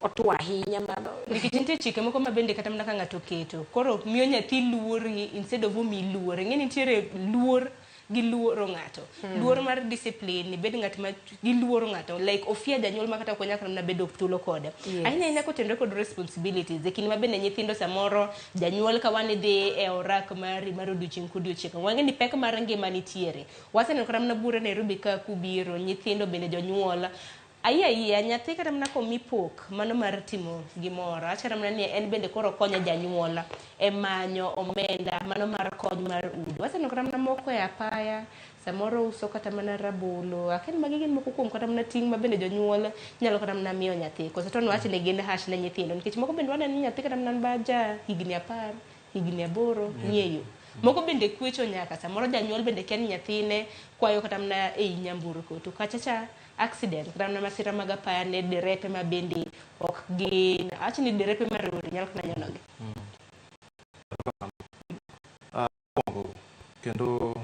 Otwo ahinya ma Nikech nitie chike moko ma bende kata mana ka ng'ato oketo koro miyo nyathi luori instead of omiyi luor. Ing'e ni nitiere luor gi luoro ng'ato. Luor mar discipline, ibed ng'at ma giluoro ng'ato like ofia janyuol ma kata ok onyal kata mana bedo thuolo kode. Ahinya ahinya kotenore kod responsibilities e kinde ma bende nyithindo samoro janyuol ka wan idhi e orak mari mar odiochieng' kodiochieng'. Wang'e ni pek mar ngima nitiere. Waseneno kata mana bura Nairobi ka kubiro, nyithindo bende jonyuol Ayie ayiea, nyathi kata mana komi pok mano mar timo gimoro, awach kata mana ni en bende koro okonyo janyuol e manyo omenda mano mar kony mar udi. Waseneno kata mana moko e apaya, samoro uso kata mana rabolo, akia ni magi gin moko kuom kata mana ting' ma bende jonyuol nyalo kata mana miyo nyathi. Koso to nwach ni gin harsh ne nyithindo nikech moko bende waneno ni nyathi kata mana ma ja higni apar, higni aboro nie yo. Moko bende kwecho nyaka, samoro janyuol bende kia ni nyathine kwayo kata mana ei nyamburko to kacha cha accident kata mana masira mag apaya ne derepe ma bende ok gin awach ni derepe ma rori nyalo kata nyonogi. Mokwongo kendo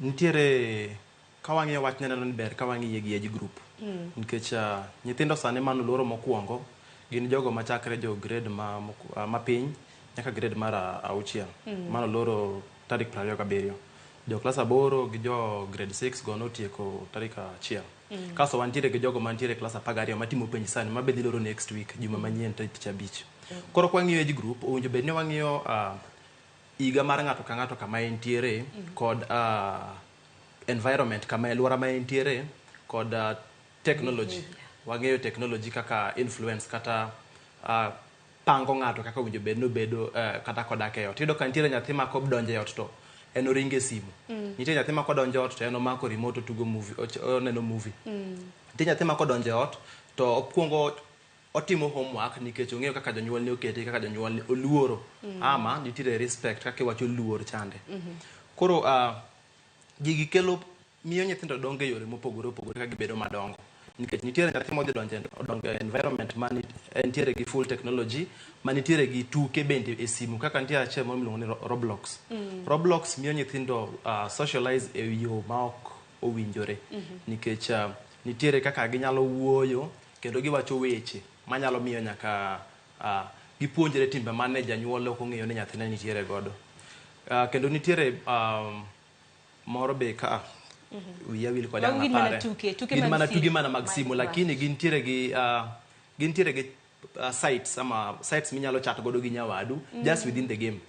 nitiere ka wang'iyo wach neno ni ber ka wang'iye gi age group nikech nyithindo sani mano luoro mokwongo gin jogo machakre jo grade ma mapiny nyaka grade mar auchiel mano loro tarik 27. Jo klas aboro gi jo grade 6 go notieko tarik 1. Kasto wantiere gi jogo mantiere e klas 12 matimo penj sani ma be dhi loro next week juma manyien tarik tich abich. Koro kwang'iyo age group owinjo bed ni wang'iyo higa mar ng'ato ka ng'ato kama entiere kod environment kama alwora ma entiere kod technology. Wang'eyo technology kaka influence kata pango ng'ato kaka owinjo bed ni obedo kata kodak e ot. Iyudo ka nitiere nyathi ma kodonjo e ot to en oringo e simu. Nitie nyathi ma kodonjo e ot to en omako remote otugo movie, oneno movie. Nitie nyathi ma kodonjo e ot to okwongo otimo homework nikech ong'eyo kaka jonyuolne okete, kaka jonyuolne oluoro. Ama nitiere respect kaka iwacho luor chande. Koro gigi kelo miyo nyithindo dongo e yore mopogore opogore ka gibedo madongo. Nikech nitiere nyathi modhi donjo odongo e environment ma entiere gi full technology, ma nitiere gi tuke bende e simu kaka nitie achiel moro miluongo ni Roblox. Roblox miyo nyithindo socialize e yo ma ok owinjore. Nikech nitiere kaka ginyalo wuoyo kendo giwacho weche manyalo miyo nyaka gipuonjre timbe mane janyuol ok ong'eyo ni nyathine nitiere godo. Kendo nitiere moro be ka wiya wil kode Mago ang' gin mana apare. tuke, tuke Gin mag mana simu. tuge mana mag simu lakini gintiere gi gintiere gi sites ama sites minyalo chat godo gi nyawadu just within the game.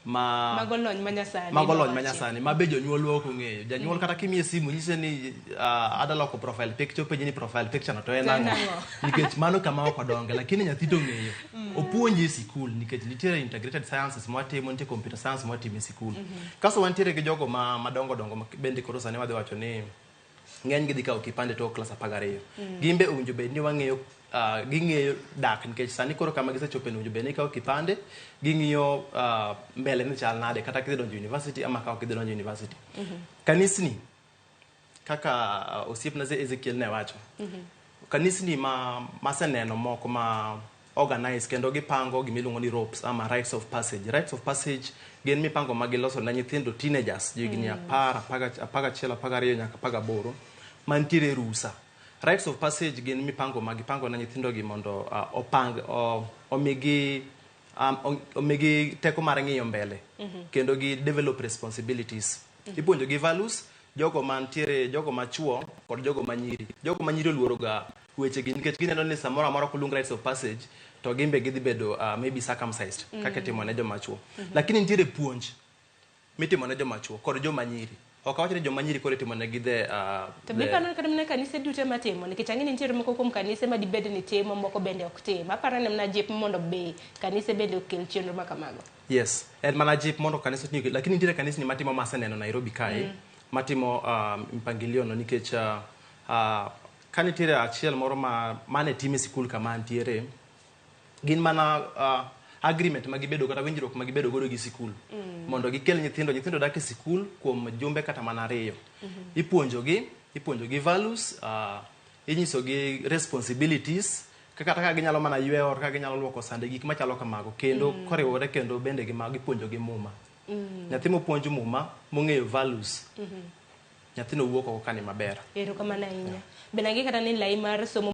Ma Mago lony manyasani. mago lony mawachi. manyasani ma be jonyuolwa ok ong'eyo. Janyuol kata kimiye simu nyise ni adwa loko profile picture openji ni profile picture no to en To en ang'o? ang'o? Nikech mano kama ok odonge lakini nyathi to ong'eyo. Opuonje e sikul nikech nitiere integrated sciences mwatimo, nitie computer science mwatimo e sikul. Kasto wantiere gi jogo ma madongo dongo ma bende koro sani wadhi wacho ni ng'eny gi dhi kawo kipande tok klas 12. Gin be owinjo bed ni wang'eyo ging'eyo dak nikech sani koro kama gisechope owinjo bed ni gikawo kipande ging'iyo mbele ni chal nade kata kidhi donjo university ama ka ok idhi donjo university. Kanisni kaka osiepna Ezekiel ne wacho. Kanisni ma maseneno moko ma organize kendo gipango gimiluongo ni ropes ama rites of passage. Rites of passage gin mipango ma giloso ne nyithindo teenagers johigni 10, 11, 12 nyaka 18 mantiere e rusa. Rites of passage gin mipango ma gipango ne nyithindo gi mondo opang omigi omigi teko mar ng'iyo mbele kendo gi develop responsibilities. Ipuonjo gi values jogo mantiere jogo machuo kod jogo manyiri. Jogo manyiri oluoro ga weche gi nikech gineno ni samoro amora koluong rites of passage to gin be gidhi bedo maybe circumcised kaka itimo ne joma chuo. Lakini nitiere puonj mitimo ne joma chuo kod joma nyiri. Ok awach ni joma nyiri koro itimo negi the To be iparo ni kata mana kanise duto ema timo nikech ang'e ni nitiere moko kuom kanise ma dibed ni timo moko bende ok tim. Aparo ni mana jip mondo be kanise bende okel chenro ma kamago. Yes, en mana jip mondo kanisa oting'o lakini nitiere kanisni matimo maseneno Nairobi kae matimo mpangilio no nikech ka nitiere achiel moro ma mane tim e sikul kama antiere gin mana agreement ma gibedo kata winjruok ma gibedo godo gi sikul mondo gikel nyithindo nyithindo dak e sikul kuom jumbe kata mana 2. Ipuonjogi ipuonjogi values inyisogi responsibilities kaka kaka ginyalo mana yweyo ot kaka ginyalo luoko sande gik machalo kamago kendo koriwore kendo bende gi mago ipuonjogi muma. Nyathi mopuonj muma mong'eyo values nyathino wuok oko ka ni maber. Erokamano ahinya. Bende ang'e kata ni lai mar somo